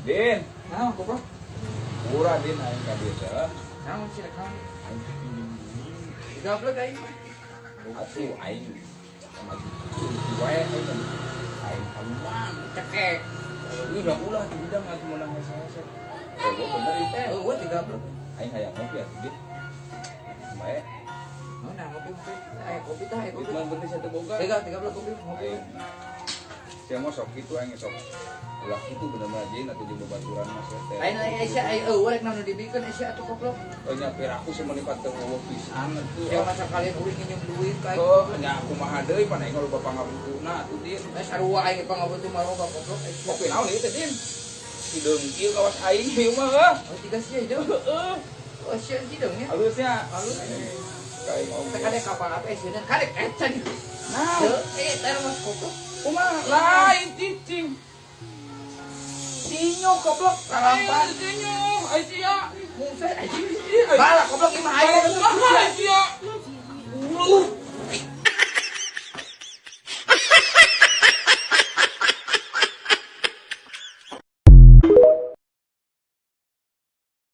Din, Naon, goblok? Murah, Din, aing ka dieu teh. Naon sih rek naon? Aing teh pinjem duit. Digablek aing mah. Atuh aing sama wae aing mah. Aing kaluman. Cekek. Ini udah ulah di bidang atuh meunang hese-hese. Eh, gua bener ieu teh. Oh, digablek. Aing hayang ngopi atuh, Din. Bae. Oh, nah ngopi ngopi. Aya kopi tah, aya Duit kopi. mah bener satu boga. Tiga, 13 kopi ngopi. Aing. Sia mah sok kitu, aing sok. Ulah kitu bener-bener Din atuh jeung babaturan mah sia teh. Lain lain Aisyah, aing eueuh rek naon nu dibikeun Aisyah atuh, goblok. Oh nya, piraku sih melipat teu eueuh pisan atuh. Sia masa kalian uing nginjem duit ka aing. Oh, nya kumaha deui, pan aing loba pangabutuhna atuh, Din. Eh, sarua aing pangabutuh mah loba, goblok Aisyah. Kopi naon ieu teh, Din? Hideung kieu kawas aing ieu mah heuh. Oh, tiga sia hideung. Heeh. Oh, sia hideung nya. Halusnya. Halus. Kayak ngomong. Teh kadek kapal apa sieun kadek ecan. Nah, Eh, teh mah goblok. Kumaha? Lain cicing. Tinyo, goblok. Kalampan. Tinyo, ai sia. Mungsa anjing. Ih, ai. Bala, goblok, ieu mah aing. Kumaha ai sia? Uluh.